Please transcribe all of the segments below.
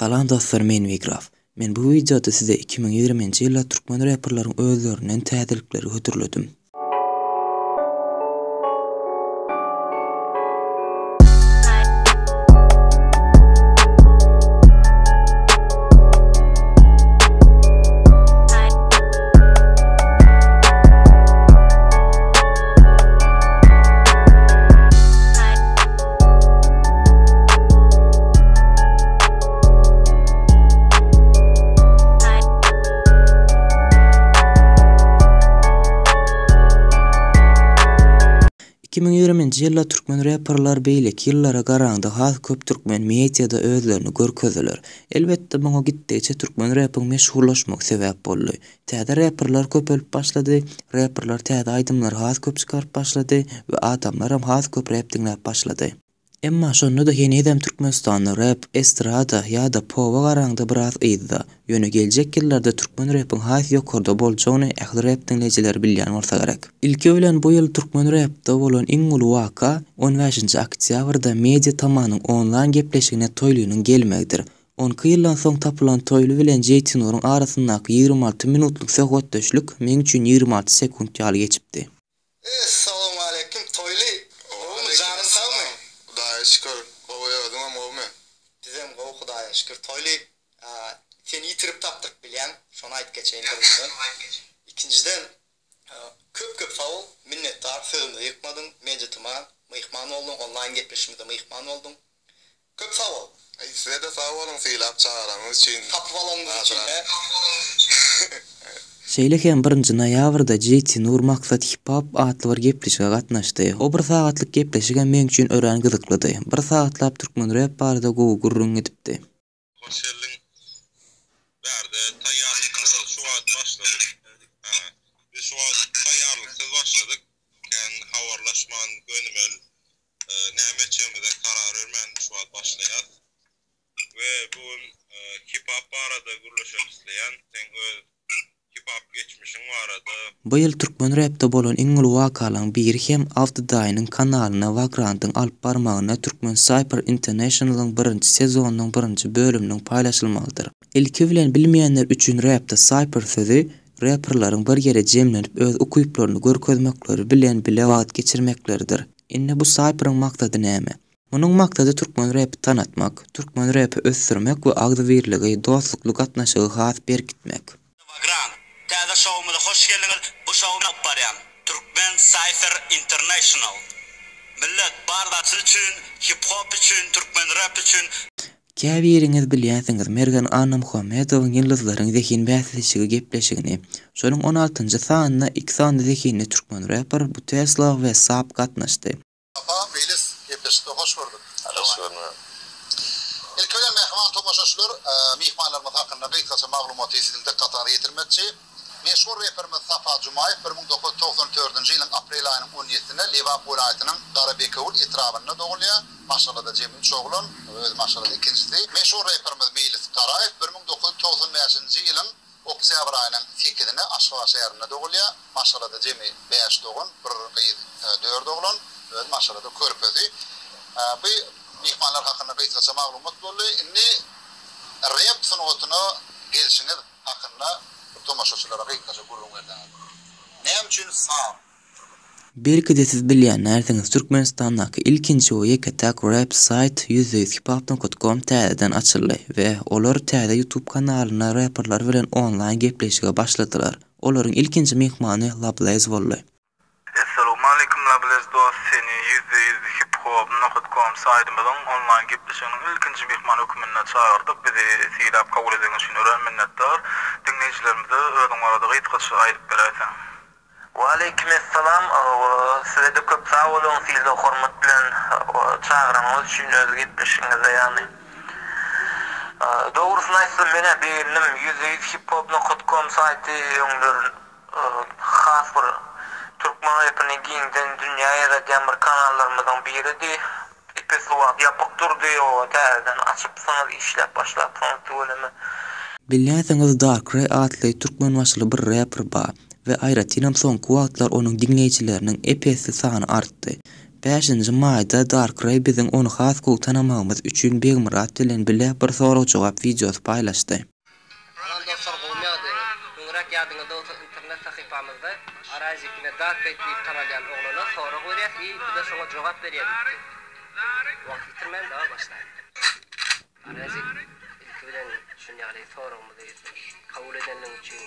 Salam dostlar men Wigraf. Men bu wideoda size 2020-nji ýylda türkmen reperleriň özlerinden täzelikleri hödürledim. 2020-nji ýylda türkmen reperler beýleki ýyllara garaňda has köp türkmen mediada özlerini görkezdiler. Elbetde muňa gitdigiçe türkmen repiň meşhurlaşmagy sebäp boldy. Täze reperler köpelip başlady, reperler täze aýdymlary has köp çykaryp başlady we adamlaram has köp rep diňläp başlady. Emma şonda-da henizem Türkmenistanda rep estrada ýa-da poba garaňda biraz yzda. Ýöne geljek ýyllarda türkmen repiň has ýokarda boljagyny ähli rep diňleýjileri bilýän bolsa gerek. Ilki bilen bu ýyl türkmen repde bolan iň uly waka on bäşinji oktýabrda Media Tamanyň onlaýn gepleşigine Toýlynyň gelmegidir. On iki ýyldan soň tapylan Toýly bilen Jeýtinuryň arasyndaky 26 minutlyk söhbetdeşlik meň üçin 26 sekunt ýaly geçipdi. Essalawmaleýkim Toýly! Gowumy janyň sagmy? Hudaýa şükür gowy özüňem gowumy? Bizem gowy Hudaýa şükür Toýly seni ýitirip tapdyk bilýäň şony aýdyp geçeýin birinjiden. Ikinjiden köp köp sag bol minnetdar sözümizi ýykmadyň Mejituma myhman bolduň onlaýn gepleşigimize myhman bolduň. Köp sag bol. Aý sizede sag boluň sylap çagyranyňyz üçin. Tapyp alanyňyz üçin hä. Şeýle hem birinji noýabrda JT Nur Maksat Hip Hop atly bir gepleşige gatnaşdy. O bir sagatlyk gepleşigem meň üçin örän gyzyklydy. Bir sagatlap türkmen rep barada gowy gürrüň gidipdi. Hoş geldiň. Bärde taýýarlyksyz şu wagt başladyk. Hä. Biz şu wagt taýýarlyksyz başladyk. Kän habarlaşman gönümel näme etjegimize karar bermän şu wagt başlaýas. We bu gün hip hop barada gürleşelim isleýän. Seň öz hip hop geçmişiň barada. Bu ýyl türkmen repde bolan iň uly wakalaryň biri hem Awtodaýynyň kanalyna Wagrantyň alyp barmagynda Türkmen Cypher International-yň birinji sezonynyň birinji bölüminiň paýlaşylmagydyr. Ilki bilen bilmeýänler üçin repde cypher sözi reperleriň bir ýere jemlenip öz ukyplaryny görkezmekleri bilen bile wagt geçirmekleridir. Indi bu cypheriň maksady näme? Munuň maksady türkmen repi tanatmak, türkmen repi ösdürmek we agzybirligi, dostlukly gatnaşygy has berkitmek. Wagram, täze şowumyza hoş geldiňiz, bu şowy alyp barýan Türkmen Cypher International. Millet bar zat siz üçin, hip hop üçin, türkmen rap üçin. Käbiriňiz bilýänsiňiz Mergen Annamuhammedowyň Ýyldyzlaryň zehin bäsleşigi gepleşigini. Şonuň on altynjy sanyna iki sany zehinli türkmen reper Butesla we Sap gatnaşdy. Sapa, Meýlis, gepleşikde hoş gördük. Hoş görmek. Ilki bilen mähriban tomaşaçylar, myhmanlarymyz hakynda gysgaça maglumaty siziň dykgatyňyza ýetirmekçi. Meşhur reperimiz Sapa Jumaýew 1994-nji ýylyň aprel aýynyň on ýedisinde Lebap welaýatynyň Garabekewül etrabynda dogulýar. Maşgalada jemi üç oglan, özi maşgalada ikinjisi. Meşhur reperimiz Meýlis Garaýew 1995-nji ýylyň oktýabr aýynyň sekizinde Aşgabat şäherinde dogulýar. Maşgalada jemi bäş dogan, bir gyz, dört oglan. Özi maşgalada körpesi. Bu myhmanlar hakynda gysgaça maglumat boldy. Indi rep sungatyna gelşiňiz hakynda bir tomaşaçylara gysgaça gürrüň berseňiz. Näme üçin saz? Belki-de siz bilýänärsiňiz Türkmenistandaky ilkinji we ýeke-täk rap saýt 100 hiphop nokat kom täzeden açyldy we olar täze youtube kanalynda reperler bilen onlaýn gepleşige başladylar. Olaryň ilkinji myhmany Lablez boldy. Essalowmaleýkim Lablez dost seni 100 hiphop nokat kom saýdymyzyň onlaýn gepleşiginiň ilkinji myhmany hökmünde çagyrdyk bizi sylap kabul edeniň üçin örän minnetdar. Diňleýjilerimize özüň barada gysgaça aýdyp beräýseň. Waleýkimessalam sizede köp sag boluň sylag hormat bilen çagyranyňyz üçin öz gepleşigiňize ýagny dogrusyny aýtsam menä begendim 100 hip hop nokat kom saýty öňler has bir türkmen repini giňden dünýä ýaýradýan bir kanallarymyzyň biridi Epesli wagt ýapyk durdy oba täzeden açypsyňyz işläp başlapsyňyz tüweleme. Bilýänsiňiz Dark Ray atly türkmenbaşyly bir reper bar we aýratynam soňky wagtlar onuň diňleýjileriniň ep-esli sany artdy. Bäşinji maýda Dark Ray biziň ony has gowy tanamagymyz üçin Begmyrat bilen bile bir sorag-jogap wideosy paýlaşdy. Salam dostlar gowmy ýagdaýyňyz? Öňräk ýadyňyzda bolsa internet sahypamyzda Arazik ine Dark Ray diýip tanalýan oglana sorag berýäs i bize şoňa jogap berýä diýipdi. Wagt ýitirmän dawa başlaýyn. Arazik ilki bilen şun ýaly soragymyzy kabul edenligiň üçin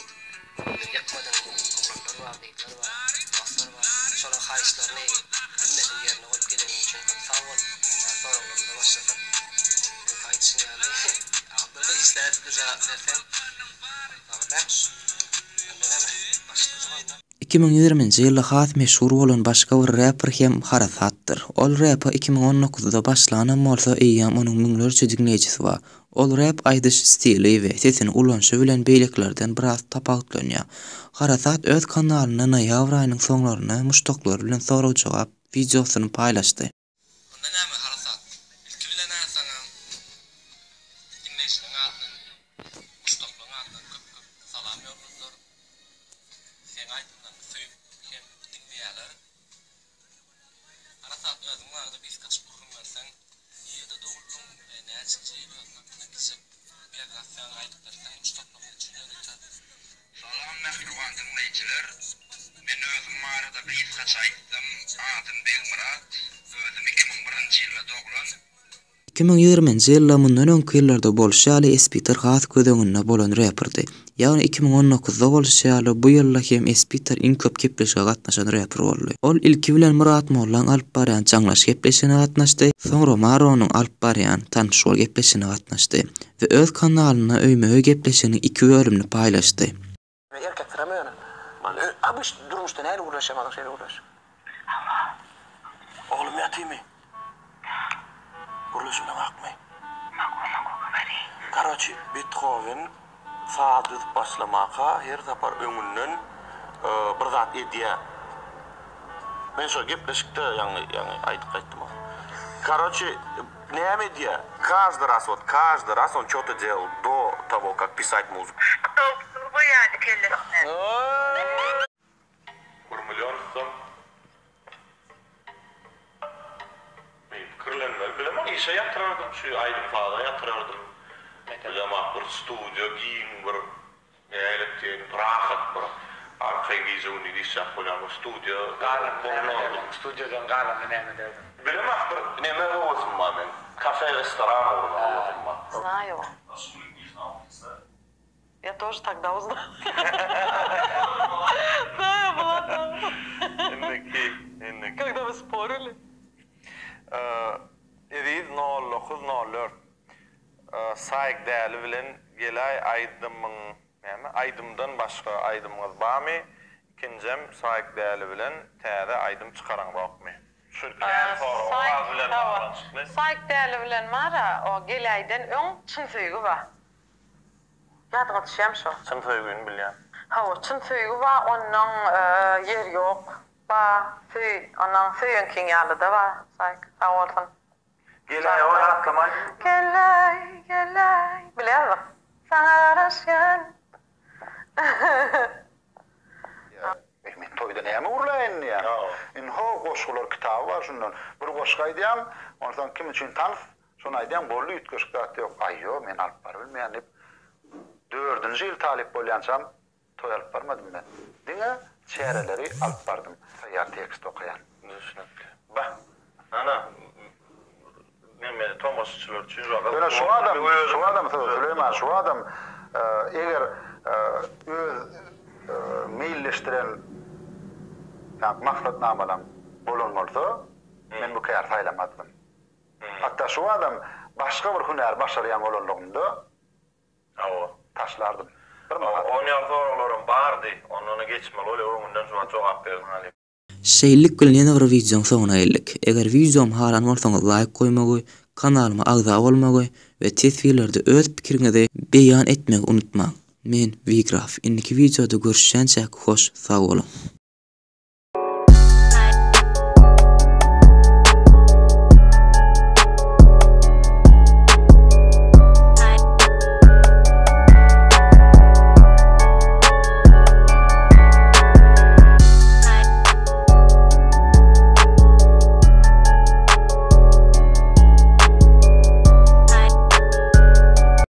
göwnüni ýykmadyň oglanlar bar gyzlar bar dostlar bar şolaň haýyşlaryny hemmesini ýerine goýup geleniň üçin köp sag bol soraglarymyza başlasak öňki aýdyşyň ýaly agzda işläp jogap berseň dogry däl onda näme başladyk onda. 2020-nji ýylda has meşhur bolan başga bir reper hem Harasatdyr. Ol repe 2019-da başlanam bolsa, eýýäm onuň müňlerçe diňleýjisi bar. Ol rep aýdyş stili we sesini ulanyşy bilen beýlekilerden biraz tapawutlanýar. Harasat öz kanalynda noýabr aýynyň soňlarynda muşdaklary bilen sorag-jogap wideosyny paýlaşdy. Onda näme Harasat, ilki bilen-ä saňa diňleýjileriň adyndan, muşdaklaryň adyndan köp-köp salam ýolladylar. Seň aýdymlaryňy söýüp hem diňleýärler. Harasat özüň barada gysgaçyk gürrüň berseň, nirede doguldyň we näçinji ýyl özüň hakynda kiçijek biografiýaňy aýdyp berseň muşdaklarymyz üçin ýörite. Salam mähriban diňleýjiler! Men özüm barada gysgaça aýtsam, adym Begmyrat, özüm 2001-nji ýylda doglan. 2020-nji ýylda mundan öňki ýyllarda bolşy ýaly Espiter has göz öňünde bolan reperdi. Ýagny 2019-da bolşy ýaly bu ýylda hem Espiter iň köp gepleşige gatnaşan reper boldy. Ol ilki bilen Myrat Mollaň alyp barýan Jaňlaş gepleşigine gatnaşdy, soňra Maronyň alyp barýan Tanyş bol gepleşigine gatnaşdy we öz kanalynda Öýme-öý gepleşiginiň iki bölümini paýlaşdy. Erkek syrama ýöne. Obyç durmuşda nähili gürleşýän bolsaň şeýle gürleş. Hawa. Oglum ýatymy? Gürleşinden akmy? Mago mago gowary. Karoçi Bethowen saz düzüp başlamaka her sapar öňünden bir zat edýä. Men şo gepleşikde ýaňy ýaňy aýdyp gaýtdym. Karoçi näme edýä? Každy raz wot každy raz on ço-to delal do togo kak pisat muzyku. Towuksyz goýýardy kellesine. Bir million tutsam men pikirlenmeli bilemok işe ýatyrardym şu aýdym-saza ýatyrardym bilemok bir studiýa giň bir nälet diýeýin rahat bir arkaýyn gije-gündiz işläp bolýan bir studiýa Galanyny näme ederdiň studiýadan galanyny näme ederdiň. Bilemok bir neme höwesim bar meň kafe restoran ugruna höwesim bar. Znaýu. Я тоже тогда узнала. Да, я была там. Indiki, indiki. Когда вы спорили. Eziz nol dokuz nol dört. Saýk däli bilen geläý aýdymyň näme aýdymdan başga aýdymyňyz bamy ikinjem Saýk däli bilen täze aýdym çykaraňzokmy şu kän sorag Saýk saz bilen hawa baglanyşykly. Saýk däli bilen bara o geläýden öň çyn söýgi ba. Ýadyňa düşýämi şo? Çyn söýgini bilýän. Hawa çyn söýgi ba onnoň ýer ýok ba söý onnoň söýenkiň ýalyda ba Saýk sag bolsun. Geläý ol atlama aýdym. Geläý geläý bilýäňmi saňa garaşýan. Eý, men toýda näme gürläýin diýýän. Indi-ho, goşgular kitaby bar şundan. Bir goşgy aýdýaň, onsoň kim üçin tans, şony aýdýaň, boldy, üýtgeşik zat ýok. Aý, ýok, men alyp barybilmeýän diýip, dördünji ýyl talyp bolýançam toý alyp barmadym men. Diňe çäreleri alyp bardym. Taýýar tekst okaýan. Düşnükli. Bah. Ana, neme tomaşaçylar üçin juda Ýöne gyzykly şu boldy. adam, şu adam Süleýman, şu adam eger öz meýilleşdiren maksatnamalaň bolan bolsa, men bu käri saýlamazdym. Hatda şu adam başga bir hünär başarýan bolanlygymda Hawa. taşlardym. Bir mahal. On ýaly soraglarym bardy. Ondana geçmeli bolýar. Öňünden şu wagt jogap berdiň halypa. Şeýlelik bilen ýene bir wideoň soňuna geldik. Eger wideomy halan bolsaňyz laýk goýmagy, kanalyma agza bolmagy we teswirlerde öz pikiriňizi beýan etmegi unutmaň. Men Wigraf. Indiki wideoda görüşýänçäk hoş sag boluň.